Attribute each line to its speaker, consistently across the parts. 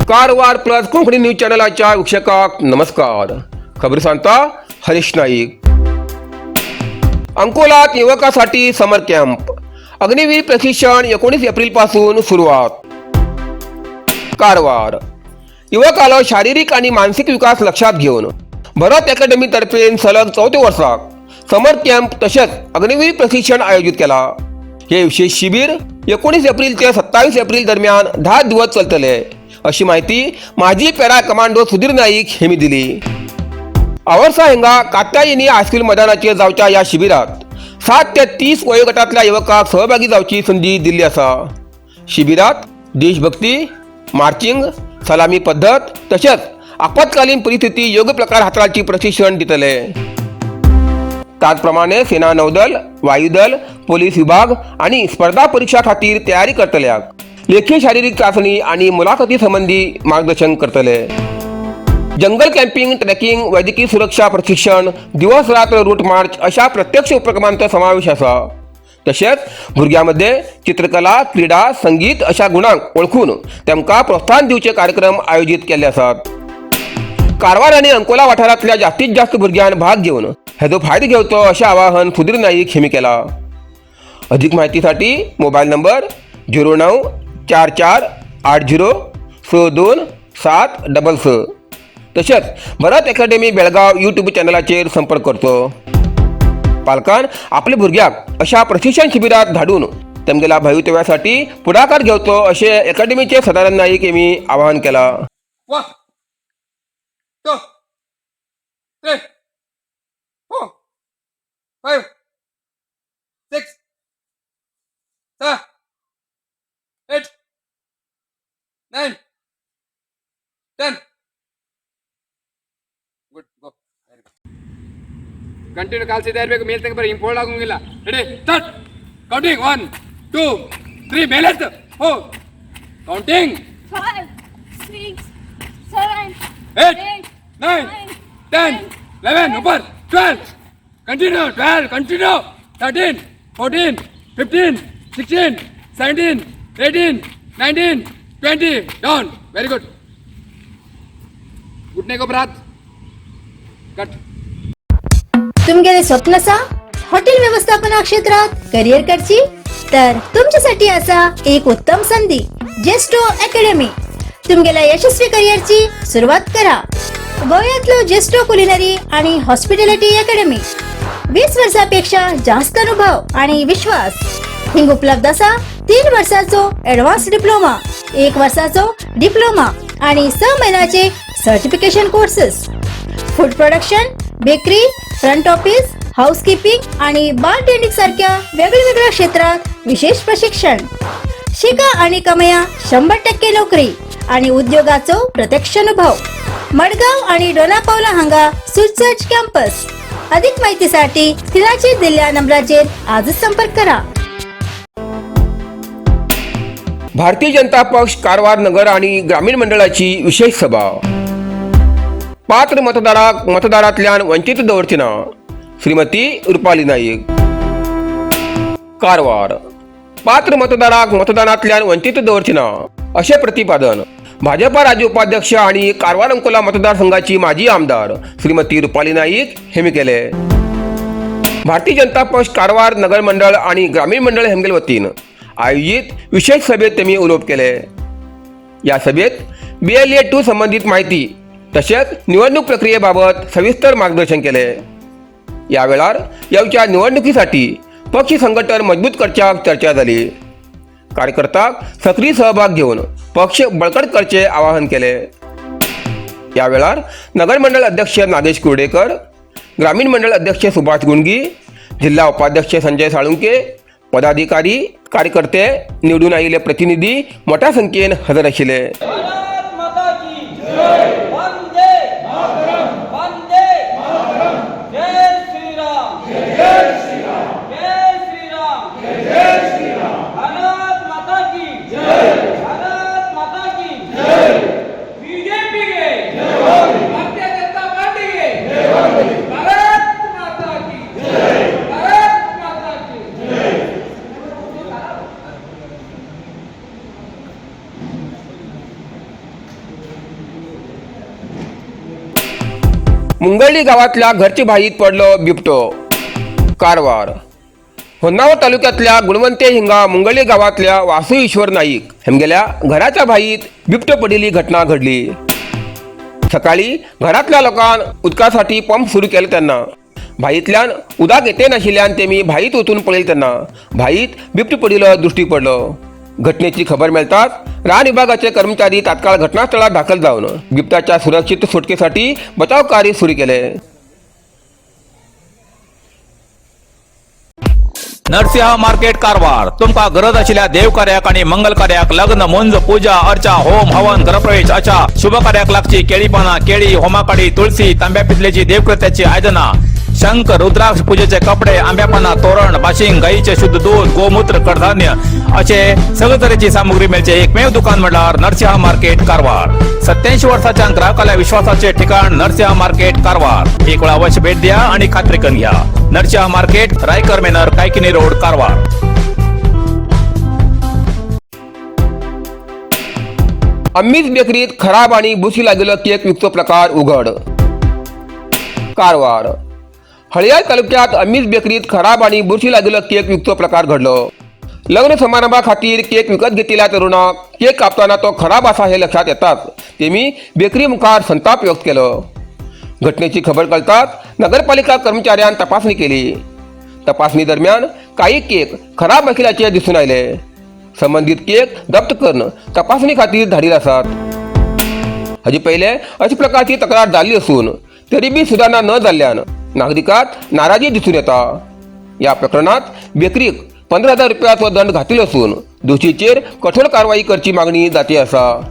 Speaker 1: Karwar plus Konkani news चॅनलाच्या वीक्षकाक नमस्कार. खबर सांगता हरीश नाईक. अंकोलात युवकासाठी समर कॅम्प, अग्निवीर प्रशिक्षण 19 एप्रिल पासून सुरुवात. कारवार. युवकालो शारीरिक आणि मानसिक विकास लक्षात घेऊन भरत अकॅडमीतर्फे सलग चौथ्या वर्षाक समर कॅम्प तसेच अग्निवीर प्रशिक्षण आयोजित केला. हे विशेष शिबिर 19 एप्रिल ते 27 एप्रिल दरम्यान 10 दिवस चलतले, अशी माहिती माजी पॅरा कमांडो सुधीर नाईक यांनी दिली. आवर्सा हिंगा कात्यायनी हायस्कूल मैदानाचेर जावच्या या शिबिरात 7 ते 30 वयोगटातल्या युवकाक सहभागी जावची संधी दिल्ली आसा. शिबिरात देशभक्ती, मार्चिंग, सलामी पद्धत तसेच आपत्कालीन परिस्थिती योग्य प्रकार हाताळची प्रशिक्षण दितले. त्याचप्रमाणे सेना, नौदल, वायुदल, पोलीस विभाग आणि स्पर्धा परीक्षा खातीर तयारी करतल्याक लेखी, शारीरिक चाचणी आणि मुलाखती संबंधी मार्गदर्शन करतले. जंगल कॅम्पिंग, ट्रेकिंग, वैद्यकीय सुरक्षा प्रशिक्षण, दिवस रात्र रूट मार्च अशा प्रत्यक्ष उपक्रमांचा समावेश आसा. तशेंच भुरग्यांमध्ये चित्रकला, क्रीडा, संगीत अशा गुणांक ओळखून तांकां प्रोत्साहन दिवचे कार्यक्रम आयोजीत केल्ले आसात. कारवार आणि अंकोला वाठारांतल्या जास्तीत जास्त भुरग्यान भाग घेवन हेजो फायदो घेवचो, अशें आवाहन सुधीर नाईक हेमी केला. अधिक माहितीसाठी मोबाईल नंबर 09448062766, तसेच भरत अकॅडमी बेळगाव यूट्यूब चॅनलाचेर संपर्क करचो. पालकान आपल्या भुरग्याक अशा प्रशिक्षण शिबिरात धाडून तेमगेल्या भवितव्यासाठी पुढाकार घेवचो, अशें अकॅडमीचे सदानंद नाईक यांनी आवाहन केला.
Speaker 2: One, two, three, four, five, six, seven, eight, nine, 10. Good, go. Very good. Continue ಕಾಲು ಸೀದಾ ಇರಬೇಕು. ಮೇಲೆ ತಗ ಹಿಂಗೆ ಫೋಲ್ಡ್ ಆಗಂಗಿಲ್ಲ. Ready, start counting. One, two, three, ಮೇಲೆ four, counting.
Speaker 3: Five, six, seven,
Speaker 2: eight,
Speaker 3: eight,
Speaker 2: nine,
Speaker 3: nine,
Speaker 2: 10, 11, ऊपर, 12, continue, 12, continue, 13, 14, 15, 16, 17, 18, 19, 20, down. Very good. घुटने को ऊपर हाथ. कट.
Speaker 4: तुमगेले स्वप्न आसा हॉटेल व्यवस्थापना क्षेत्रात करिअर करची, तर तुमच्यासाठी असा एक उत्तम संधी. जेस्टो अकॅडमी. तुमगेल्या यशस्वी करिअरची सुरुवात करा. गोव्यातलो जेस्टो कुलिनरी आणि हॉस्पिटॅलिटी अकॅडमी. 20 वर्षापेक्षा जास्त अनुभव आणि विश्वास. हिंग उपलब्ध असा 3 वर्षाचो ऍडव्हान्स डिप्लोमा, एक वर्षाचो डिप्लोमा आणि 6 महिन्याचे certification courses. Food production, bakery, front office, housekeeping आणि बार टेंडिंग सारख्या वेगवेगळ्या क्षेत्रात विशेष प्रशिक्षण. शिका आणि कमया 100% नोकरी आणि उद्योगाचो प्रत्यक्ष अनुभव. मडगाव आणि डोनापावला हांगा सुसज्ज कॅम्पस. अधिक माहितीसाठी स्क्रीनाचेर दिल्ल्या नंबराचेर आजच संपर्क करा.
Speaker 1: भारतीय जनता पक्ष कारवार नगर आणि ग्रामीण मंडळाची विशेष सभा. पात्र मतदाराक मतदारांतल्यान वंचित दवरची ना, श्रीमती रुपाली नाईक. कारवार. पात्र मतदाराक मतदानांतल्यान वंचित दवरची ना, अशें प्रतिपादन भाजपा राज्य उपाध्यक्ष आणि कारवार अंकोला मतदारसंघाची माजी आमदार श्रीमती रुपाली नाईक हेमी केले. भारतीय जनता पक्ष कारवार नगर मंडळ आणि ग्रामीण मंडळ हेमगेल वतीन आयोजित विशेष सभेत त्यांनी उलोवप केले. या सभेत बीएलए 2 संबंधित माहिती तसेच निवडणूक प्रक्रियेबाबत सविस्तर मार्गदर्शन केले. या वेळार येवच्या निवडणुकीसाठी पक्ष संघटन मजबूत करच्याक चर्चा जाली. कार्यकर्त्याक सक्रीय सहभाग घेवन पक्ष बळकट करचे आवाहन केले. या वेळार नगर मंडळ अध्यक्ष नागेश कुर्डेकर, ग्रामीण मंडळ अध्यक्ष सुभाष गुंडगी, जिल्हा उपाध्यक्ष संजय साळुंके, पदाधिकारी, कार्यकर्ते, निवडून आयिल्ले प्रतिनिधी मोठ्या संख्येन हजर आशिल्ले.
Speaker 5: भारत माता की जय! वंदे वंदे! जय श्री राम, जय श्री राम, जय श्री राम, जय श्री राम! भारत माता की जय! भारत माता की जय! बीजेपी ಗೆ, ಭಾರತೀಯ ಜನತಾ ಪಾರ್ಟಿಗೆ! भारत माता की जय! भारत माता की जय!
Speaker 1: मुंगळली गावातल्या घरची भाईत पडलो बिबटो. कारवार होन्नावर तालुक्यातल्या गुणवंते हिंगा मुंगळली गावातल्या वासू ईश्वर नाईक हेमगेल्या घराच्या भाईत बिबटो पडिल्ली घटना घडली. सकाळी घरातल्या लोकांन उदकासाठी पंप सुरू केले त्यांना भाईतल्यान उदक येते नाशिल्ल्यान तेमी भाईत वचून पळयले तेन्ना भाईत बिबटो पडिल्लो दृष्टी पडलो. घटनेची खबर मेळटाच रान विभागाचे कर्मचारी तात्काळ घटनास्थळात दाखल जावन बिबट्याच्या सुरक्षित सुटकेसाठी बचाव कार्य सुरू केले.
Speaker 6: नरसिंह मार्केट कारवार. तुमका गरज आशिल्ल्या देवकार्याक आणि मंगल कार्याक, लग्न, मुंज, पूजा अर्चा, होम हवन, गृहप्रवेश अशा शुभ कार्याक लागची केळी पाना, केळी, होमाकाडी, तुळशी, तांब्या पितलेची देवकृत्याची आयदना, शंख, रुद्राक्ष, पूजेचे कपडे, आंब्यापाना, तोरण, बाशिंग, गाईचे शुद्ध दूध, गोमूत्र, कडधान्य असे सगळे तरेची सामुग्री मेळचे एकमेव दुकान म्हटल्यार नरसिंह मार्केट कारवार. 87 वर्षाच्या ग्राहकाला विश्वासाचे ठिकाण नरसिंह मार्केट कारवार. एक वेळा अवश्य भेट द्या आणि खात्री करून घ्या. Narasimha market, Raikar manor, Kaikini road, Karwar.
Speaker 1: अम्मीज बेकरीत खराब आणि बुशी लागलेलो केक विकचो प्रकार उघड. कारवार हळियाळ तालुक्यात अम्मीज बेकरीत खराब आणि बुरशी लागलेलो केक विकचो प्रकार घडलो. लग्न समारंभाखातीर केक विकत घेतलेल्या तरुणाक केक कापताना तो खराब आसा हे लक्षात येताच तेमी बेकरी मुखार संताप व्यक्त केलो. घटनेची खबर कळताच नगरपालिका कर्मचाऱ्यान तपासणी केली. तपासणी दरम्यान काही केक खराब आशिल्ल्याचे दिसून आयले. संबंधित केक जप्त करून तपासणी खातीर धाडिल आसात. हाजे पयले अशा प्रकारची तक्रार जाल्ली असून तरी बी सुदारणा न जाल्ल्यान नागरिकात नाराजी दिसून येता. या प्रकरणात बेकरीक 15,000 रुपयाचो दंड घातिल्लो असून दोशीचेर कठोर कारवाई करची मागणी जाती आसा.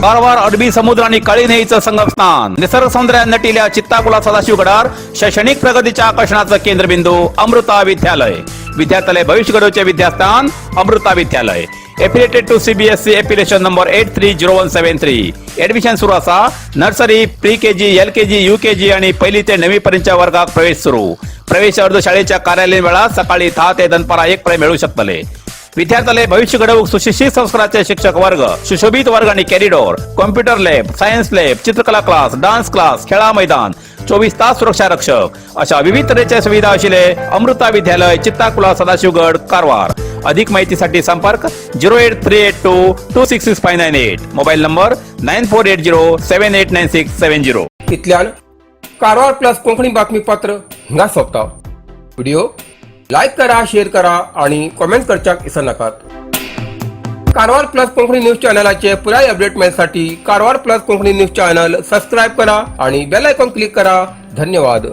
Speaker 6: कारवार अरबी समुद्र आणि काळी न्हंयेचं संगमस्थान, निसर्ग सौंदर्यान नटिल्या चित्ताकुला सदाशिवगडार शैक्षणिक प्रगतीच्या आकर्षणाचं केंद्रबिंदू अमृता विद्यालय. विद्यार्थ्यालय भविष्य घडवचे विद्यास्थान अमृता विद्यालय. Affiliated to CBSE, affiliation number 830173. Admission सुरू असा. Nursery, pre KG, LKG, UKG आणि पहिली ते नववी पर्यंतच्या वर्गात प्रवेश सुरू. प्रवेश अर्ज शाळेच्या कार्यालयीन वेळात सकाळी 10 ते दनपारा 1 पर्यंत मिळू शकतले. विद्यार्थ्याला भविष्य घडवूक सुशिक्षित संस्काराचे शिक्षक वर्ग, सुशोभित वर्ग आणि corridor, computer lab, science lab, चित्रकला क्लास, डान्स क्लास, खेळा मैदान, 24 तास सुरक्षा रक्षक अशा विविध तऱ्हेच्या सुविधा असलेले अमृता विद्यालय, चित्ताकुला, सदाशिवगड, कारवार. अधिक माहितीसाठी संपर्क 08382266598, mobile number 9480789670.
Speaker 1: इतल्यान कारवार प्लस कोंकणी बातमीपत्र हिंगा सोंपता. व्हिडिओ लायक करा, शेअर करा आणि कॉमेंट करच्याक विसरनाकात. कारवार प्लस कोंकणी न्यूज चॅनलाचे पुराय update मेळसाठी Karwar plus Konkani news channel subscribe करा आणि बेल आयकॉन क्लिक करा. धन्यवाद.